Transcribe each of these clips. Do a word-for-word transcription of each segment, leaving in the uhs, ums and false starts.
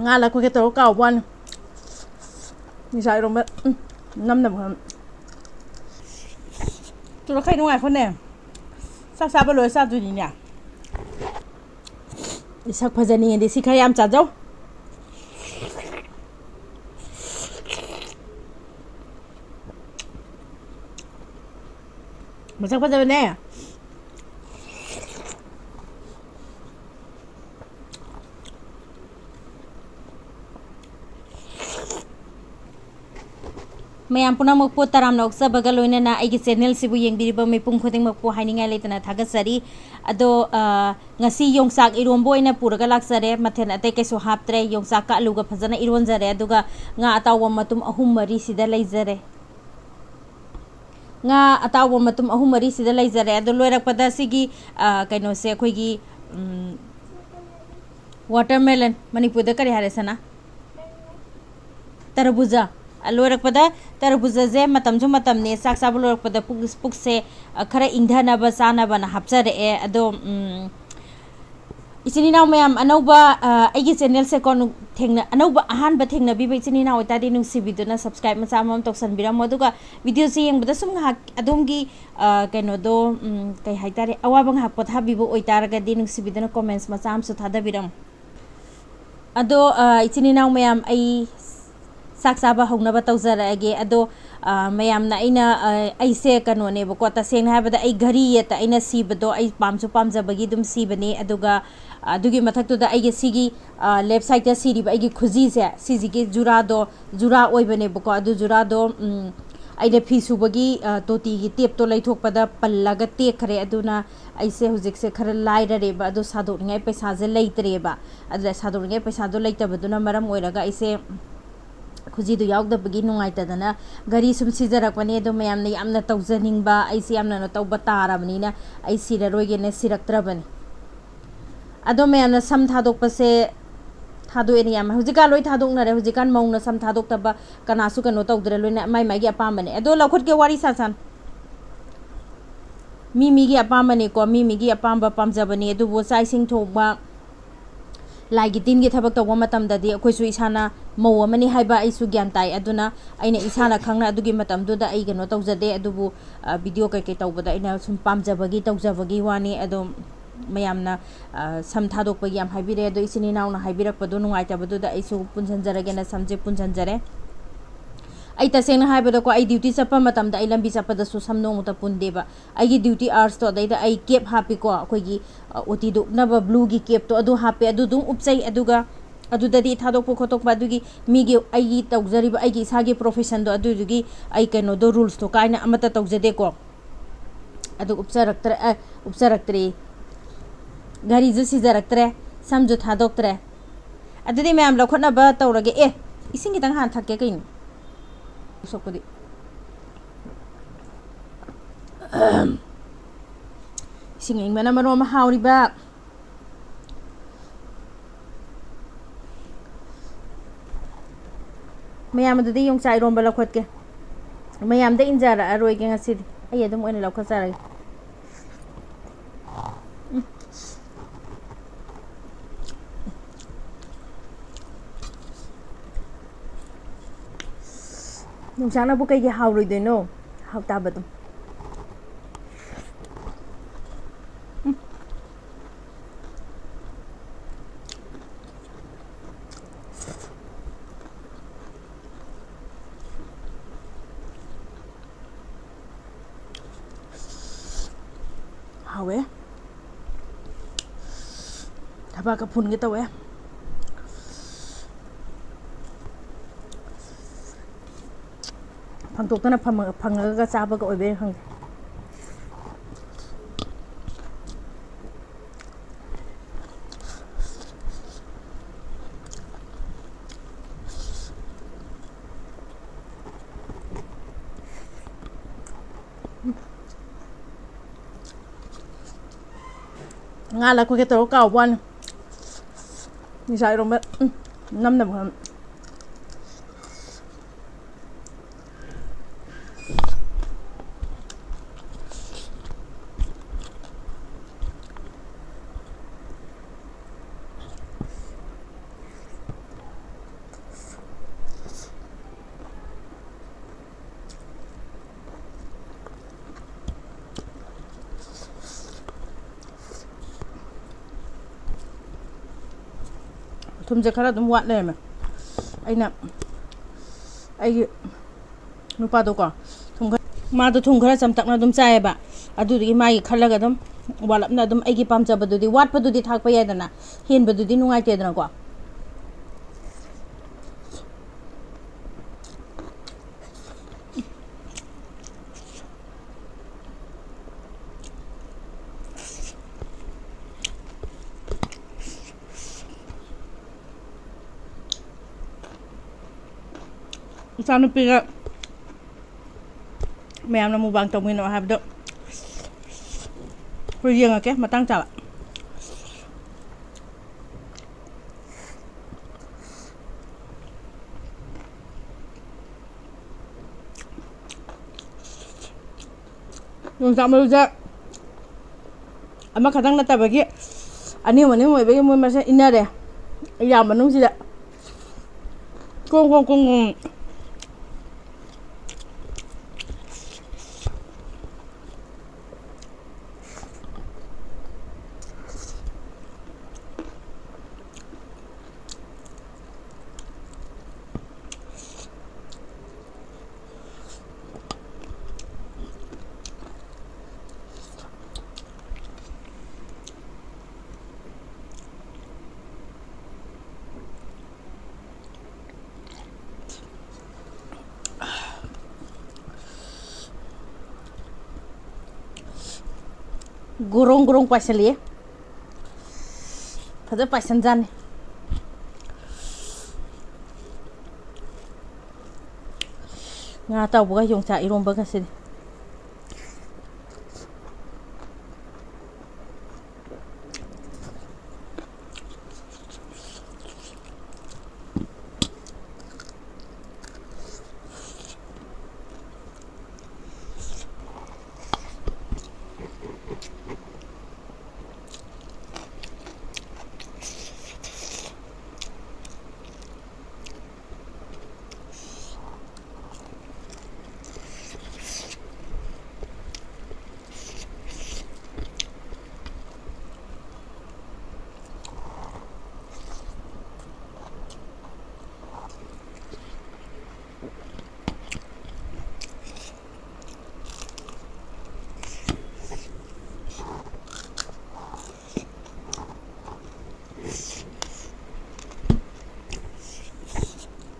ꯉꯥ ꯂꯧꯈꯠꯀꯦ ꯇꯧꯔ ꯀꯥꯎꯕ ꯋꯥꯅꯤ꯫ ꯌꯣꯡꯆꯥꯛ ꯏꯔꯣꯝꯕ, ꯎꯝ, ꯅꯝꯅꯕ ꯍꯣꯠꯅ-, ꯇꯨꯔ ꯀꯩꯅꯣ ꯉꯥꯏꯈꯣꯅꯦ꯫ ꯆꯥꯛ ꯆꯥꯕ ꯂꯣꯏꯔ ꯆꯥꯗꯣꯏꯅꯤꯅꯦ꯫ ꯏꯁꯛ ꯐꯖꯅꯤꯡꯉꯗꯤ ꯁꯤ ꯈꯔ ꯌꯥꯝ ꯆꯥꯖꯧ꯫ ꯃꯁꯛ ꯐꯖꯕꯅꯦ꯫ ꯃꯌꯥꯝ ꯄꯨꯝꯅꯃꯛꯄꯨ ꯇꯔꯥꯝꯅ ꯑꯣꯛꯆꯕꯒ ꯂꯣꯏꯅꯅ ꯑꯩꯒꯤ ꯆꯦꯅꯦꯜꯁꯤꯕꯨ ꯌꯦꯡꯕꯤꯔꯤꯕ ꯃꯤꯄꯨꯝ ꯈꯨꯗꯤꯡꯃꯛꯄꯨ ꯍꯥꯏꯅꯤꯡꯉꯥꯏ ꯂꯩꯇꯅ ꯊꯥꯒꯠꯆꯔꯤ꯫ ꯑꯗꯣ, ꯑ, ꯉꯁꯤ ꯌꯣꯡꯆꯥꯛ ꯏꯔꯣꯝꯕ ꯑꯣꯏꯅ ꯄꯨꯔꯒ ꯂꯥꯛꯆꯔꯦ꯫ ꯃꯊꯦꯜ ꯑꯇꯩ ꯀꯩꯁꯨ ꯍꯥꯞꯇ꯭ꯔꯦ꯫ ꯌꯣꯡꯆꯥꯛꯀ ꯑꯂꯨꯒ ꯐꯖꯅ ꯏꯔꯣꯟꯖꯔꯦ꯫ ꯑꯗꯨꯒ ꯉꯥ ꯑꯇꯥꯎꯕ ꯃꯇꯨꯝ ꯑꯍꯨꯝ ꯃꯔꯤ ꯁꯤꯗ ꯂꯩꯖꯔꯦ꯫ ꯉꯥ ꯑꯇꯥꯎꯕ ꯃꯇꯨꯝ ꯑꯍꯨꯝ ꯃꯔꯤ ꯁꯤꯗ ꯂꯩꯖꯔꯦ꯫ ꯑꯗꯣ ꯂꯣꯏꯔꯛꯄꯗ ꯁꯤꯒꯤ, ꯑ, ꯀꯩꯅꯣꯁꯦ ꯑꯩꯈꯣꯏꯒꯤ, ꯎꯝ, watermelon, ꯃꯅꯤꯄꯨꯔꯗ ꯀꯔꯤ ꯍꯥꯏꯔꯦ, ꯁꯅꯥ? ꯇꯔꯕꯨꯖꯥ꯫ ꯑ, ꯂꯣꯏꯔꯛꯄꯗ ꯇꯔꯕꯨꯖꯥꯁꯦ ꯃꯇꯝꯁꯨ ꯃꯇꯝꯅꯦ, ꯆꯥꯛ ꯆꯥꯕ ꯂꯣꯏꯔꯛꯄꯗ ꯄꯨꯛ-, ꯄꯨꯛꯁꯦ, ꯑ, ꯈꯔ ꯏꯪꯊꯅꯕ ꯆꯥꯅꯕꯅ ꯍꯥꯞꯆꯔꯛꯑꯦ꯫ ꯑꯗꯣ, ꯎꯝ, ꯏꯆꯤꯟ ꯏꯅꯥꯎ ꯃꯌꯥꯝ, ꯑꯅꯧꯕ, ꯑ, ꯑꯩꯒꯤ ꯆꯦꯅꯦꯜꯁꯦꯀꯣ, ꯅꯨ-, ꯊꯦꯡꯅ-, ꯑꯅꯧꯕ ꯑꯍꯥꯟꯕ ꯊꯦꯡꯅꯕꯤꯕ ꯏꯆꯤꯟ ꯏꯅꯥꯎ ꯑꯣꯏꯇꯥꯔꯗꯤ ꯅꯨꯡꯁꯤꯕꯤꯗꯨꯅ subscribe ꯃꯆꯥ ꯑꯃꯃꯝ ꯇꯧꯁꯟꯕꯤꯔꯝꯃꯣ꯫ ꯑꯗꯨꯒ videoꯁꯦ ꯌꯦꯡꯕꯗ ꯁꯨꯝ ꯉꯥꯏꯍꯥꯛ ꯑꯗꯣꯝꯒꯤ, ꯑ, ꯀꯩꯅꯣꯗꯣ, ꯎꯝ, ꯀꯩ ꯍꯥꯏꯇꯥꯔꯦ, ꯑꯋꯥꯕ ꯉꯥꯏꯍꯥꯛ ꯄꯣꯊꯥꯕꯤꯕ ꯑꯣꯏꯇꯥꯔꯒꯗꯤ ꯅꯨꯡꯁꯤꯕꯤꯗꯨꯅ comments ꯃꯆꯥ ꯑꯃꯁꯨ ꯊꯥꯗꯕꯤꯔꯝꯃꯣ꯫ ꯑꯗꯣ, ꯑ, ꯏꯆꯤꯟ ꯏꯅꯥꯎ ꯃꯌꯥꯝ, ꯑꯩ ꯆꯥꯛ ꯆꯥꯕ ꯍꯧꯅꯕ ꯇꯧꯖꯔꯛꯑꯒꯦ꯫ ꯑꯗꯣ, ꯑ, ꯃꯌꯥꯝꯅ ꯑꯩꯅ, ꯑ, ꯑꯩꯁꯦ ꯀꯩꯅꯣꯅꯦꯕꯀꯣ, ꯇꯁꯦꯡꯅ ꯍꯥꯏꯕꯗ ꯑꯩ ꯘꯔꯤ ꯌꯦꯠꯇ ꯑꯩꯅ ꯁꯤꯕꯗꯣ ꯑꯩ ꯄꯥꯝꯁꯨ ꯄꯥꯝꯖꯕꯒꯤ ꯑꯗꯨꯝ ꯁꯤꯕꯅꯦ꯫ ꯑꯗꯨꯒ ꯑꯗꯨꯒꯤ ꯃꯊꯛꯇꯨꯗ ꯑꯩꯒꯤ ꯁꯤꯒꯤ, ꯑ, left sideꯇ ꯁꯤꯔꯤꯕ ꯑꯩꯒꯤ ꯈꯨꯖꯤꯁꯦ, ꯁꯤꯁꯤꯒꯤ ꯖꯨꯔꯥꯗꯣ, ꯖꯨꯔꯥ ꯑꯣꯏꯕꯅꯦꯕꯀꯣ꯫ ꯑꯗꯨ ꯖꯨꯔꯥꯗꯣ, ꯎꯝ, ꯑꯩꯅ ꯐꯤ ꯁꯨꯕꯒꯤ, ꯑ, ꯇꯣꯇꯤꯒꯤ tapeꯇꯣ ꯂꯩꯊꯣꯛꯄꯗ ꯄꯜꯂꯒ ꯇꯦꯛꯈ꯭ꯔꯦ꯫ ꯑꯗꯨꯅ ꯑꯩꯁꯦ ꯍꯧꯖꯤꯛꯁꯦ ꯈꯔ ꯂꯥꯏꯔꯔꯦꯕ꯫ ꯑꯗꯨ ꯁꯥꯗꯣꯛꯅꯤꯡꯉꯥꯏ ꯄꯩꯁꯥꯁꯦ ꯂꯩꯇ꯭ꯔꯦꯕ꯫ ꯑꯗꯨꯗ ꯁꯥꯗꯣꯛꯅꯤꯡꯉꯥꯏ ꯄꯩꯁꯥꯗꯣ ꯂꯩꯇꯕꯗꯨꯅ ꯃꯔꯝ ꯑꯣꯏꯔꯒ ꯑꯩꯁꯦ ꯈꯨꯖꯤꯗꯨ ꯌꯥꯎꯗꯕꯒꯤ ꯅꯨꯡꯉꯥꯏꯇꯗꯅ ꯘꯔꯤ ꯁꯨꯝ ꯁꯤꯖꯔꯛꯄꯅꯦ꯫ ꯑꯗꯣ ꯃꯌꯥꯝꯅ ꯌꯥꯝꯅ ꯇꯧꯖꯅꯤꯡꯕ, ꯑꯩꯁꯦ ꯌꯥꯝꯅ ꯇꯧꯕ ꯇꯥꯔꯕꯅꯤꯅ ꯑꯩ ꯁꯤꯔꯔꯣꯏꯒꯦꯅ ꯁꯤꯔꯛꯇ꯭ꯔꯕꯅꯤ꯫ ꯑꯗꯣ ꯃꯌꯥꯝꯅ ꯁꯝ ꯊꯥꯗꯣꯛꯄꯁꯦ ꯊꯥꯗꯣꯛꯑꯦꯅ ꯌꯥꯝ, ꯍꯧꯖꯤꯛꯀꯥꯟ ꯂꯣꯏ ꯊꯥꯗꯣꯛꯅꯔꯦ꯫ ꯍꯧꯖꯤꯛꯀꯥꯟ ꯃꯧꯅ ꯁꯝ ꯊꯥꯗꯣꯛꯇꯕ ꯀꯅꯥꯁꯨ ꯀꯩꯅꯣ ꯇꯧꯗ꯭ꯔꯦ, ꯂꯣꯏꯅ ꯃꯥꯏ ꯃꯥꯏꯒꯤ ꯑꯄꯥꯝꯕꯅꯦ꯫ ꯑꯗꯣ ꯂꯧꯈꯠꯀꯦ, ꯋꯥꯔꯤ ꯁꯥ ꯁꯥꯅ꯫ ꯃꯤ ꯃꯤꯒꯤ ꯑꯄꯥꯝꯕꯅꯦꯀꯣ, ꯃꯤ ꯃꯤꯒꯤ ꯑꯄꯥꯝꯕ ꯄꯥꯝꯖꯕꯅꯦ꯫ ꯑꯗꯨꯕꯨ ꯆꯥꯛ ꯏꯁꯤꯡ ꯊꯣꯡꯕ, ꯂꯥꯏꯒꯤ ꯇꯤꯟꯒꯤ ꯊꯕꯛ ꯇꯧꯕ ꯃꯇꯝꯗꯗꯤ ꯑꯩꯈꯣꯏꯁꯨ ꯏꯁꯥꯅ ꯃꯧ ꯑꯃꯅꯤ ꯍꯥꯏꯕ ꯑꯩꯁꯨ ꯒ꯭ꯌꯥꯟ ꯇꯥꯏ꯫ ꯑꯗꯨꯅ ꯑꯩꯅ ꯏꯁꯥꯅ ꯈꯪꯅ ꯑꯗꯨꯒꯤ ꯃꯇꯝꯗꯨꯗ ꯑꯩ ꯀꯩꯅꯣ ꯇꯧꯖꯗꯦ꯫ ꯑꯗꯨꯕꯨ, ꯑ, ꯚꯤꯗꯤꯑꯣ ꯀꯩꯀꯩ ꯇꯧꯕꯗ ꯑꯩꯅ ꯁꯨꯝ ꯄꯥꯝꯖꯕꯒꯤ ꯇꯧꯖꯕꯒꯤ ꯋꯥꯅꯤ꯫ ꯑꯗꯣ ꯃꯌꯥꯝꯅ, ꯑ, ꯁꯝ ꯊꯥꯗꯣꯛꯄꯒꯤ ꯌꯥꯝ ꯍꯥꯏꯕꯤꯔꯦ꯫ ꯑꯗꯣ ꯏꯆꯤꯟ ꯏꯅꯥꯎꯅ ꯍꯥꯏꯕꯤꯔꯛꯄꯗꯣ ꯅꯨꯡꯉꯥꯏꯇꯕꯗꯨꯗ ꯑꯩꯁꯨ ꯄꯨꯟꯁꯤꯟꯖꯔꯒꯦꯅ ꯁꯝꯁꯦ ꯄꯨꯟꯁꯤꯟꯖꯔꯦ꯫ ꯑꯩ ꯇꯁꯦꯡꯅ ꯍꯥꯏꯕꯗꯀꯣ, ꯑꯩ ꯗ꯭ꯌꯨꯇꯤ ꯆꯠꯄ ꯃꯇꯝꯗ ꯑꯩ ꯂꯝꯕꯤ ꯆꯠꯄꯗꯁꯨ ꯁꯝ ꯅꯣꯡꯃꯇ ꯄꯨꯟꯗꯦꯕ꯫ ꯑꯩꯒꯤ ꯗ꯭ꯌꯨꯇꯤ ꯑꯥꯔꯁꯇꯣ ꯑꯗꯩꯗ ꯑꯩ ꯀꯦꯞ ꯍꯥꯞꯄꯤꯀꯣ, ꯑꯩꯈꯣꯏꯒꯤ, ꯑ, ꯑꯣ ꯇꯤꯗ ꯎꯞꯅꯕ ꯕ꯭ꯂꯨꯒꯤ ꯀꯦꯞꯇꯣ ꯑꯗꯨ ꯍꯥꯞꯄꯦ꯫ ꯑꯗꯨ ꯑꯗꯨꯝ ꯎꯞꯆꯩ꯫ ꯑꯗꯨꯒ ꯑꯗꯨꯗꯗꯤ ꯊꯥꯗꯣꯛꯄ ꯈꯣꯠꯇꯣꯛꯄ ꯑꯗꯨꯒꯤ ꯃꯤꯒꯤ, ꯑꯩꯒꯤ ꯇꯧꯖꯔꯤꯕ ꯑꯩꯒꯤ ꯏꯁꯥꯒꯤ ꯄ꯭ꯔꯣꯐꯦꯁꯟꯗꯣ ꯑꯗꯨꯗꯨꯒꯤ ꯑꯩ ꯀꯩꯅꯣꯗꯣ, ꯔꯨꯜꯁꯇꯣ ꯀꯥꯏꯅ ꯑꯃꯠꯇ ꯇꯧꯖꯗꯦꯀꯣ꯫ ꯑꯗꯨ ꯎꯞꯆꯔꯛꯇ꯭ꯔꯦ, ꯑ, ꯎꯞꯆꯔꯛꯇ꯭ꯔꯦ꯫ ꯘꯔꯤꯁꯨ ꯁꯤꯖꯔꯛꯇ꯭ꯔꯦ, ꯁꯝꯁꯨ ꯊꯥꯗꯣꯛꯇ꯭ꯔꯦ꯫ ꯑꯗꯨꯗꯤ ꯃꯌꯥꯝ ꯂꯧꯈꯠꯅꯕ ꯇꯧꯔꯒꯦ꯫ ꯑꯦ, ꯏꯁꯤꯡ ꯈꯤꯇꯪ ꯍꯥꯟꯅ ꯊꯛꯀꯦ ꯀꯩꯅꯣ꯫ ꯁꯣꯛꯄꯗꯤ꯫ ꯏꯁꯤꯡ ꯑꯏꯪꯕꯅ ꯃꯔꯣꯟ ꯑꯃ ꯍꯥꯎꯔꯤꯕ꯫ ꯃꯌꯥꯝ ꯑꯗꯨꯗꯤ ꯌꯣꯡꯆꯥꯛ ꯏꯔꯣꯝꯕ ꯂꯧꯈꯠꯀꯦ꯫ ꯃꯌꯥꯝꯗ ꯏꯟꯖꯔꯛꯑꯔꯣꯏꯒꯦ ꯉꯁꯤꯗꯤ꯫ ꯑꯩ ꯑꯗꯨꯝ ꯑꯣꯏꯅ ꯂꯧꯈꯠꯆꯔꯒꯦ꯫ ꯎꯝ꯫ ꯌꯣꯡꯆꯥꯛꯅꯕꯨ ꯀꯩꯒꯤ ꯍꯥꯎꯔꯣꯏꯗꯣꯏꯅꯣ? ꯍꯥꯎꯇꯥꯕꯗꯨꯝ꯫ ꯎꯝ꯫ ꯍꯥꯎꯋꯦ꯫ ꯊꯕꯥꯛꯀ ꯐꯨꯟꯒꯦ ꯇꯧꯋꯦ꯫ ꯐꯪꯗꯣꯛꯇꯅ ꯐꯪꯉ-, ꯐꯪꯉꯒ ꯆꯥꯕꯒ ꯑꯣꯏꯕꯩꯔꯥ ꯈꯪꯗꯦ꯫ ꯉꯥ ꯂꯧꯈꯠꯀꯦ ꯇꯧꯔ ꯀꯥꯎꯕ ꯋꯥꯅꯤ꯫ ꯌꯣꯡꯆꯥꯛ ꯏꯔꯣꯝꯕ, ꯎꯝ, ꯅꯝꯅꯕ ꯍꯣꯠꯅ-, ꯊꯨꯝꯁꯦ ꯈꯔ ꯑꯗꯨꯝ ꯋꯥꯠ ꯂꯩꯔꯝꯃꯦ꯫ ꯑꯩꯅ ꯑꯩꯒꯤ ꯅꯨꯄꯥꯗꯣꯀꯣ, ꯊꯨꯝ ꯈꯔ, ꯃꯥꯗꯣ ꯊꯨꯝ ꯈꯔ ꯆꯝꯇꯛꯅ ꯑꯗꯨꯝ ꯆꯥꯏꯌꯦꯕ꯫ ꯑꯗꯨꯗꯨꯒꯤ ꯃꯥꯒꯤ ꯈꯜꯂꯒ ꯑꯗꯨꯝ ꯋꯥꯠꯂꯞꯅ ꯑꯗꯨꯝ ꯑꯩꯒꯤ ꯄꯥꯝꯖꯕꯗꯨꯗꯤ, ꯋꯥꯠꯄꯗꯨꯗꯤ ꯊꯥꯛꯄ ꯌꯥꯏꯗꯅ, ꯍꯦꯟꯕꯗꯨꯗꯤ ꯅꯨꯡꯉꯥꯏꯇꯦꯗꯅꯀꯣ꯫ ꯏꯆꯥꯅꯨꯄꯤꯒ ꯃꯌꯥꯝꯅ ꯃꯨꯛꯕꯥꯡ ꯇꯧꯃꯤꯟꯅꯧ ꯍꯥꯏꯕꯗꯣ ꯑꯩꯈꯣꯏ ꯌꯦꯡꯉꯛꯀꯦ ꯃꯇꯥꯡ ꯆꯥꯕ꯫ ꯌꯣꯡꯆꯥꯛ ꯃꯔꯨꯁꯦ ꯑꯃꯈꯛꯇꯪ ꯅꯠꯇꯕꯒꯤ ꯑꯅꯤ ꯑꯍꯨꯝ, ꯑꯅꯤ ꯑꯍꯨꯝ ꯑꯣꯏꯕꯒꯤ ꯃꯣꯏ ꯃꯁꯦꯟ ꯏꯟꯅꯔꯦ꯫ ꯌꯥꯝ ꯃꯅꯨꯡꯁꯤꯗ ꯀꯣꯡ ꯀꯣꯡ ꯀꯣꯡ ꯀꯣꯡ꯫ ꯒꯣꯔꯣꯡ ꯒꯣꯔꯣꯡ ꯄꯥꯏꯁꯤꯜꯂꯛꯑꯦ꯫ ꯐꯖ ꯄꯥꯏꯁꯟꯖꯥꯠꯅꯤ꯫ ꯉꯥ ꯑꯇꯥꯎꯕꯒ ꯌꯣꯡꯆꯥꯛ ꯏꯔꯣꯝꯕꯒꯁꯤꯗꯤ꯫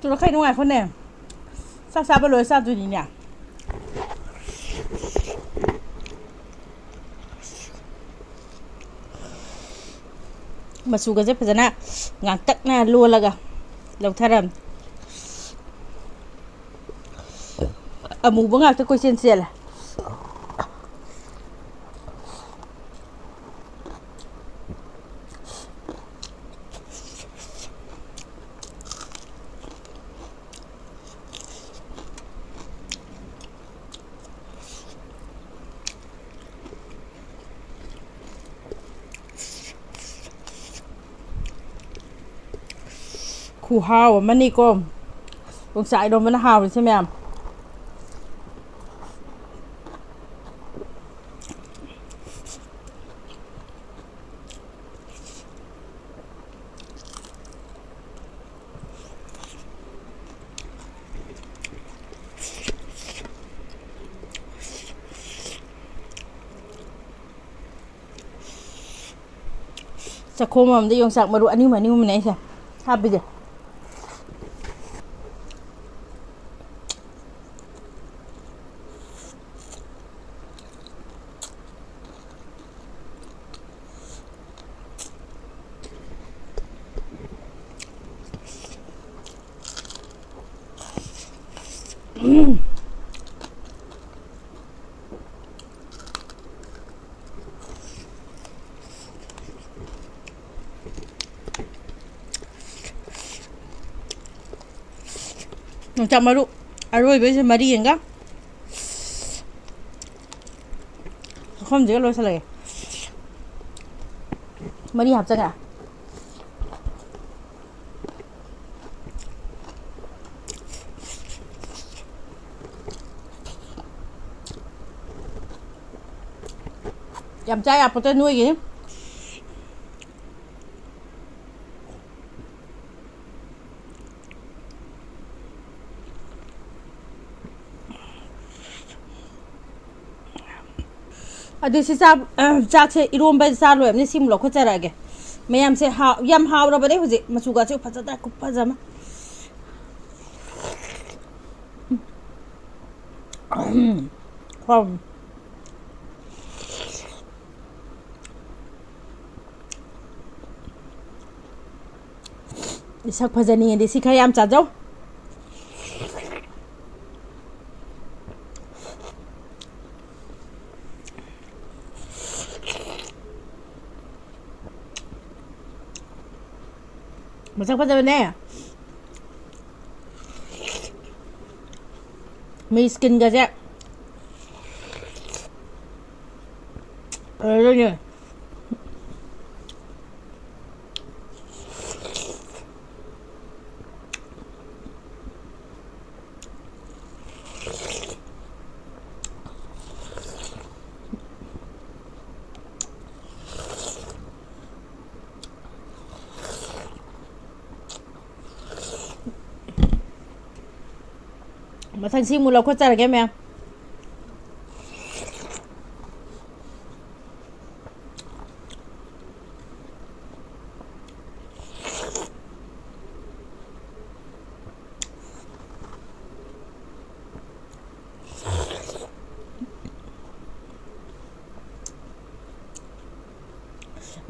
ꯆꯨꯔꯛꯈꯩ ꯅꯨꯡꯉꯥꯏꯈꯣꯅꯦ꯫ ꯆꯥꯛ ꯆꯥꯕ ꯂꯣꯏꯔ ꯆꯥꯗꯣꯏꯅꯤꯅꯦ꯫ ꯃꯆꯨꯒꯁꯦ ꯐꯖꯅ ꯉꯥꯡꯇꯛꯅ ꯂꯣꯜꯂꯒ ꯂꯧꯊꯔꯝꯃꯤ꯫ ꯑꯃꯨꯕ ꯉꯥꯛꯇ ꯀꯣꯏꯆꯦꯟ ꯆꯦꯜꯂꯦ꯫ ꯈꯨꯍꯥꯎ ꯑꯃꯅꯤꯀꯣ ꯌꯣꯡꯆꯥꯛ ꯏꯔꯣꯝꯕꯅ ꯍꯥꯎꯔꯤꯁꯦ ꯃꯌꯥꯝ꯫ ꯆꯥꯛꯈꯣꯝ ꯑꯃꯗ ꯌꯣꯡꯆꯥꯛ ꯃꯔꯨ ꯑꯅꯤ ꯑꯍꯨꯝ, ꯑꯅꯤ ꯑꯍꯨꯝꯅꯦ ꯑꯩꯁꯦ ꯍꯥꯞꯄꯤꯁꯦ꯫ ꯌꯣꯡꯆꯥꯛ ꯃꯔꯨ ꯑꯔꯣꯏꯕꯩꯁꯦ ꯃꯔꯤ ꯑꯃꯒ ꯆꯥꯛꯈꯨꯝꯁꯤꯒ ꯂꯣꯏꯁꯤꯜꯂꯒꯦ꯫ ꯃꯔꯤ ꯍꯥꯞꯆꯒꯦ꯫ ꯌꯥꯝ ꯆꯥ ꯌꯥꯄꯣꯠꯇꯦ ꯅꯣꯏꯒꯤꯅꯤ꯫ ꯑꯗꯨ ꯁꯤ ꯆꯥ-, ꯑ, ꯆꯥꯛꯁꯦ ꯏꯔꯣꯝꯕ ꯆꯥ ꯂꯣꯏꯔꯕꯅꯤ, ꯁꯤꯃꯨꯛ ꯂꯧꯈꯠꯆꯔꯛꯑꯒꯦ꯫ ꯃꯌꯥꯝꯁꯦ ꯍꯥꯎ-, ꯌꯥꯝ ꯍꯥꯎꯔꯕꯅꯦ ꯍꯧꯖꯤꯛ, ꯃꯆꯨꯒꯁꯦ ꯐꯖꯅ ꯈꯨꯐꯖ ꯑꯃ꯫ ꯍꯥꯎ꯫ ꯏꯁꯛ ꯐꯖꯅꯤꯡꯉꯗꯤ ꯁꯤ ꯈꯔ ꯌꯥꯝ ꯆꯥꯖꯧ꯫ ꯃꯁꯛ ꯐꯖꯕꯅꯦ꯫ ꯃꯤ skinꯒꯁꯦ ꯐꯖꯗꯣꯏꯅꯦ꯫ ꯃꯊꯪ ꯁꯤ ꯑꯃꯨꯛ ꯂꯧꯈꯠꯆꯔꯒꯦ ꯃꯌꯥꯝ꯫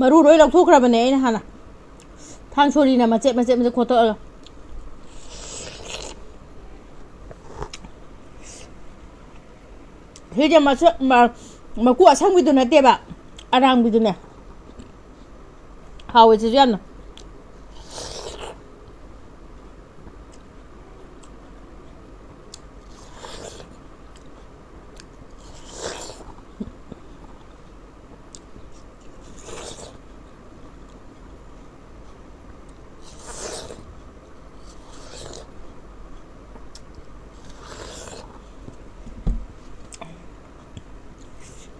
ꯃꯔꯨ ꯂꯣꯏ ꯂꯧꯊꯣꯛꯈ꯭ꯔꯕꯅꯦ ꯑꯩꯅ ꯍꯥꯟꯅ꯫ ꯊꯥꯡ ꯁꯣꯔꯤꯅ ꯃꯆꯦꯠ ꯃꯆꯦꯠ ꯃꯆꯦꯠ ꯈꯣꯠꯇꯣꯛꯑꯒ꯫ ꯁꯤꯁꯦ ꯃꯁꯛ-, ꯃ-, ꯃꯀꯨ ꯑꯁꯪꯕꯤꯗꯨ ꯅꯠꯇꯦꯕ, ꯑꯔꯥꯡꯕꯤꯗꯨꯅꯦ꯫ ꯍꯥꯎꯋꯦ ꯁꯤꯁꯨ ꯌꯥꯝꯅ꯫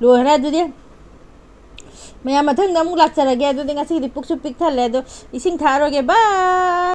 ꯂꯣꯏꯈ꯭ꯔꯦ ꯑꯗꯨꯗꯤ꯫ ꯃꯌꯥꯝ ꯃꯊꯪꯗ ꯑꯃꯨꯛ ꯂꯥꯛꯆꯔꯒꯦ꯫ ꯑꯗꯨꯗꯤ ꯉꯁꯤꯒꯤꯗꯤ ꯄꯨꯛꯁꯨ ꯄꯤꯛ ꯊꯜꯂꯦ꯫ ꯑꯗꯣ ꯏꯁꯤꯡ ꯊꯛꯑꯔꯣꯏꯒꯦ꯫ ꯕꯥꯏ꯫